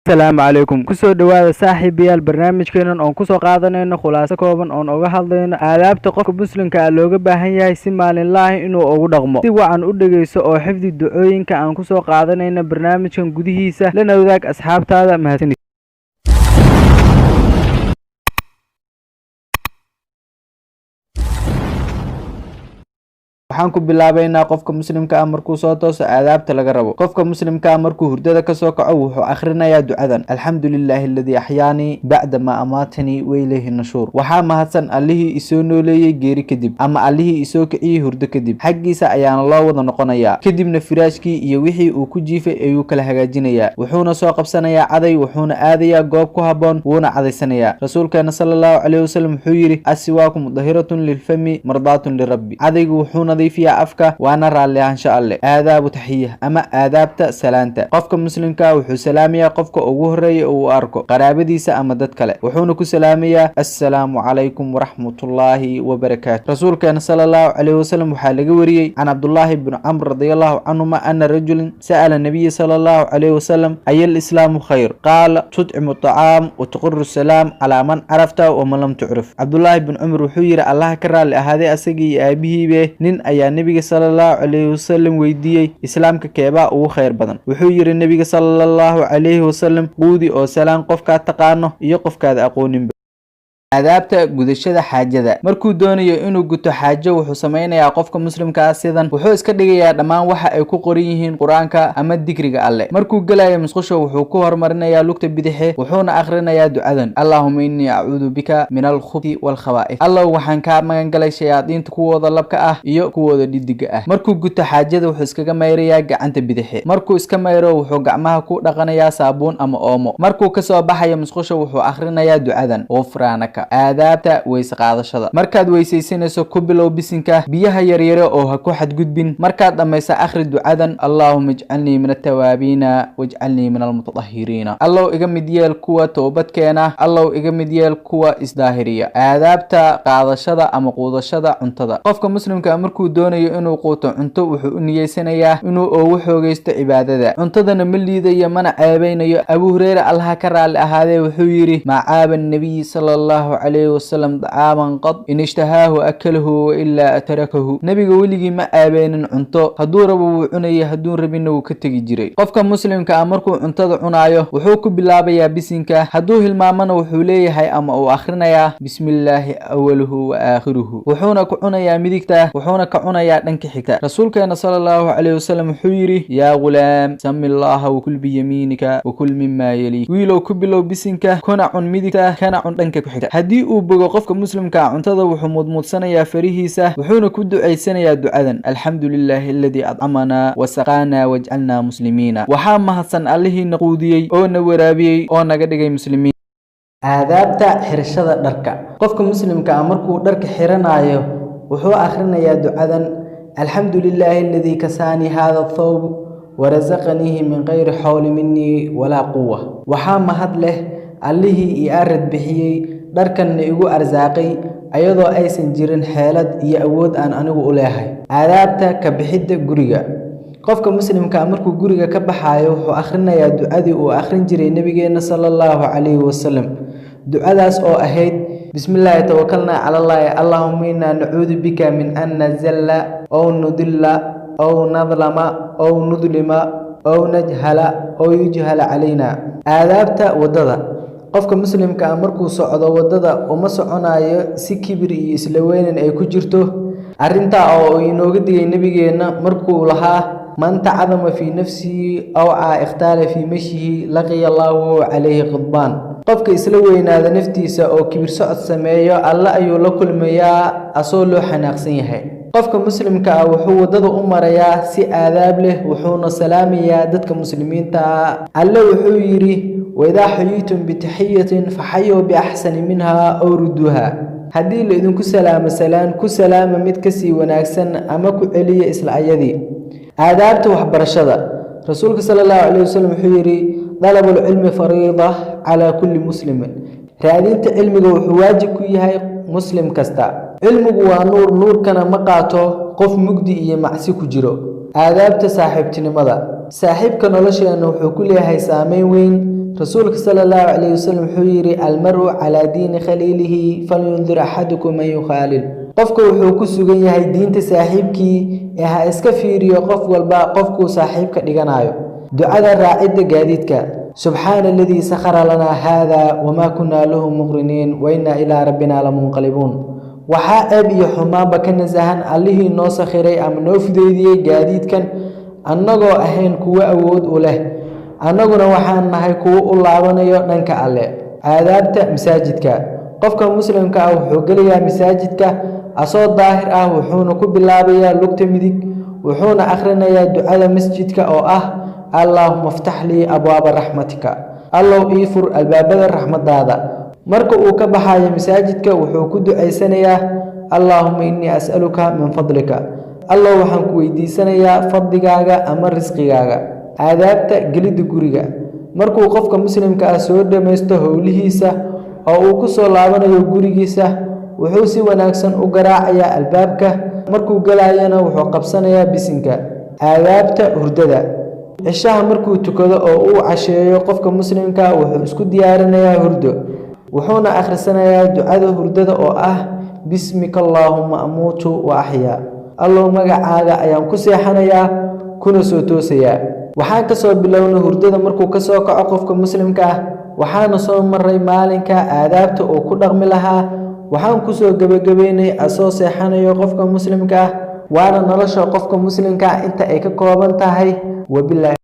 Asalaamu calaykum, kusoo dhowaada saaxiibayaal barnaamijkeenan oon kusoo qaadanayno khulaaso kooban oon uga hadlayno aadaabta qofka muslimka ah looga baahan yahay si maalinlaha inuu ugu dhaqmo. Si wacan u dhegeyso oo xifdi ducooyinka aan kusoo qaadanayno barnaamijkan gudihiisa, lana wadaag asxaabtaada. Mahadsanid. Waxaan ku bilaabaynaa qofka muslimka ah markuu soo tooso aadaabta laga rabo. Qofka muslimka ah markuu hurdada kasoo kaco wuxuu akhrinayaa ducadan: alxamdu lilaahi aladii axyaanii bacda maa amaatanii wa ilayhi nashuur. Waxaa mahadsan allihii isoo nooleeyey geeri kadib, ama allihii isoo kiciyey hurdo kadib, xaggiisa ayaana loo wada noqonayaa. Kadibna firaashkii iyo wixii uu ku jiifay ayuu kala hagaajinayaa, wuxuuna soo qabsanayaa caday, wuxuuna aadayaa goob ku habboon, wuuna cadaysanayaa. Rasuulkeena sala allahu caleyhi wasalam wuxuu yidhi: asiwaaku mudahiratun lilfami mardaatun lirabbi. Cadaygu wuxuu nadiifiyaa afka, waana raalli ahaansho alle. Aadaabu taxiya ama aadaabta salaanta. Qofka muslimka wuxuu salaamayaa qofka ugu horeeya uu arko, qaraabadiisa ama dad kale, wuxuuna ku salaamayaa assalaamu calaykum waraxmatullaahi wabarakaatu. Rasuulkeena sala allahu caleyhi wasalam waxaa laga wariyey can Cabdullaahi bni Camr radiallahu canhuma ana rajulan sa'ala nabiya sala allahu caleyhi wasalam: ay alislaamu khayr? Qaala: tudcimu aطacaam wa tuqiru salaam calaa man carafta waman lam tucrif. Cabdullaahi bin Cumar wuxuu yidhi, Allaha ka raalli ahaaday asagii iyo aabihiibe, nin ayaa nebiga sala allahu calayhi wasalam weydiiyey islaamka keebaa ugu khayr badan. Wuxuu yidhi nebiga sala allahu calayhi wasalam: quudi oo salaan qofkaad taqaano iyo qofkaad aqooninba. Aadaabta gudashada xaajada. Markuu doonayo inuu guto xaajo, wuxuu sameynayaa qofka muslimka ah sidan: wuxuu iska dhigayaa dhammaan waxa ay ku qoran yihiin Qur-aanka ama dikriga alle. Markuu gelayo musqusha, wuxuu ku horumarinayaa lugta bidixe, wuxuuna akhrinayaa ducadan: allahuma innii acuudu bika min alkhubti waalkhabaa'ith. Allow, waxaan kaa magan galay shayaadiinta kuwooda labka ah iyo kuwooda dhidiga ah. Markuu guto xaajada, wuxuu iskaga mayrayaa gacanta bidixe. Markuu iska mayro, wuxuu gacmaha ku dhaqanayaa saabuun ama oomo. Markuu kasoo baxayo musqusha, wuxuu akhrinayaa ducadan: gufraanaka. Aadaabta weyse qaadashada. Markaad weysaysanayso, ku bilow bisinka, biyaha yaryare oo ha ku xadgudbin. Markaad dhammaysa, akhri ducadan: allaahuma ijcalnii min altawaabiina wajcalnii min almutatahhiriina. Allow, iga mid yeel kuwa toobadkeena, allow, iga mid yeel kuwa isdaahiriya. Aadaabta qaadashada ama quudashada cuntada. Qofka muslimka markuu doonayo inuu quuto cunto, wuxuu u niyeysanayaa inuu ugu xoogaysto cibaadada, cuntadana ma liidayo mana ceebeynayo. Abu Hureyre, Allaha ka raalli ahaadee, wuxuu yidhi: maa caaba annabiy sala allahu calayhi wasalam dacaaman qad, in ishtahaahu akalahu wailaa tarakahu. Nebiga weligii ma ceebeynin cunto, hadduu rabo wuu cunayay, hadduu rabinna wuu ka tegi jiray. Qofka muslimka ah markuu cuntada cunaayo, wuxuu ku bilaabayaa bisinka. Hadduu hilmaamona, wuxuu leeyahay ama uu akhrinayaa bismillaahi awaluhu wa aakhiruhu, wuxuuna ku cunayaa midigta, wuxuuna ka cunayaa dhanka xigta. Rasuulkeena sala allahu calayhi wasalam wuxuu yidhi: yaa ghulaam, sami allaha wakul biyamiinika wakul mima yaliik. Wiilow, ku bilow bisinka, kuna cun midigta, kana cun dhanka ku xigta. Haddii uu bogo qofka muslimka cuntada, wuxuu muudmuudsanayaa farihiisa, wuxuuna ku ducaysanayaa ducadan: alxamdu lilaahi aladii adcamanaa wasaqaanaa wajcalnaa muslimiina. Waxaa mahadsan allihiina quudiyey oo na waraabiyey oo naga dhigay muslimiin. Aadaabta xirashada dharka. Qofka muslimka ah markuu dharka xiranayo, wuxuu akhrinayaa ducadan: alxamdu lilaahi aladii kasaanii hada athawb warasaqaniihi min kayri xawli minii walaa quwa. Waxaa mahad leh allihii ii arad bixiyey, dharkanna igu arsaaqay, ayadoo aysan jirin xeelad iyo awood aan anigu u leehay. Aadaabta ka bixidda guriga. Qofka muslimka ah markuu guriga ka baxaayo, wuxuu akhrinayaa ducadii uu akhrin jiray nebigeena sala allahu calayhi wasalam, ducadaas oo ahayd: bismillaahi tawakalnaa cala allaahi, allaahuma innaa nacuudu bika min an nazalla ow nudilla ow nadlama ow nudlima ow najhala ow yujhala calayna. Aadaabta waddada. Qofka muslimka ah markuu socdo waddada, uma soconayo si kibir iyo isla weynan ay ku jirto, arrintaa oo inooga digay nebigeenna markuu lahaa: man tacadama fii nafsihi aw caa ikhtaala fii mashyihi laqiya allahu wahuwa calayhi qadbaan. Qofka isla weynaada naftiisa oo kibir socod sameeyo, Alle ayuu la kulmayaa asoo loo xanaaqsan yahay. Qofka muslimka ah wuxuu waddada u marayaa si aadaab leh, wuxuuna salaamayaa dadka muslimiinta ah. Alle wuxuu yidhi: waidaa xuyiitum bitaxiyatin faxayuu biaxsani minha ow rudduuha. Haddii la idinku salaamo salaan, ku salaama mid kasii wanaagsan ama ku celiya isla ayadii. Aadaabta waxbarashada. Rasuulka sala allahu calayh wasalam wuxuu yidhi: dalabulcilmi fariida calaa kulli muslimin. Raadinta cilmiga wuxuu waajib ku yahay muslim kasta. Cilmigu waa nuur, nuurkana ma qaato qof mugdi iyo macsi ku jiro. Aadaabta saaxiibtinimada. Saaxiibka nolosheenna wuxuu ku leeyahay saameyn weyn. Rasuulka sala Allahu calayhi wasalam wuxuu yidhi: "Almaru calaa diini khaliilihi, falyundir axadukum man yukhaalil." Qofka wuxuu ku sugan yahay diinta saaxiibkii, ee ha iska fiiriyo qof walba qofkuu saaxiibka dhiganayo. Ducada raacidda gaadiidka: "Subxaana aladii sakhara lanaa haada wamaa kunaa lahu muqriniin wa innaa ilaa rabbina lamunqalibuun." Waxaa ceeb iyo xumaanba ka nasahan Allihii noo sakhiray ama noo fudeydiyey gaadiidkan, annagoo ahayn kuwo awood u leh, annaguna waxaan nahay kuwo u laabanayo dhanka Alle. Aadaabta masaajidka: qofka muslimka ah wuxuu gelayaa masaajidka asoo daahir ah, wuxuuna ku bilaabayaa lugta midig, wuxuuna akhrinayaa ducada masjidka oo ah: "Allaahuma ftax lii abwaaba raxmatika." Allow ii fur albaabada raxmadaada. Marka uu ka baxayo masaajidka, wuxuu ku ducaysanayaa: "Allaahuma innii as'aluka min fadlika." Allow, waxaan ku weydiisanayaa fadligaaga ama risqigaaga. Aadaabta gelidda guriga: markuu qofka muslimka ah soo dhammaysto howlihiisa oo uu ku soo laabanayo gurigiisa, wuxuu si wanaagsan u garaacayaa albaabka. Markuu gelayana, wuxuu qabsanayaa bisinka. Aadaabta hurdada: cishaha markuu tukado oo uu casheeyo, qofka muslimka wuxuu isku diyaarinayaa hurdo, wuxuuna akhrisanayaa ducada hurdada oo ah: "Bismika Allaahuma amuutu wa axyaa." Allow, magacaaga ayaan ku seexanayaa kuna soo toosayaa. Waxaan kasoo bilownay hurdada markuu kasoo kaco qofka muslimka ah, waxaana soo maray maalinka aadaabta uu ku dhaqmi lahaa, waxaan kusoo gebagabeynay asoo seexanayo qofka muslimka ah. Waana nolosha qofka muslimka ah inta ay ka kooban tahay. Wabilaahi.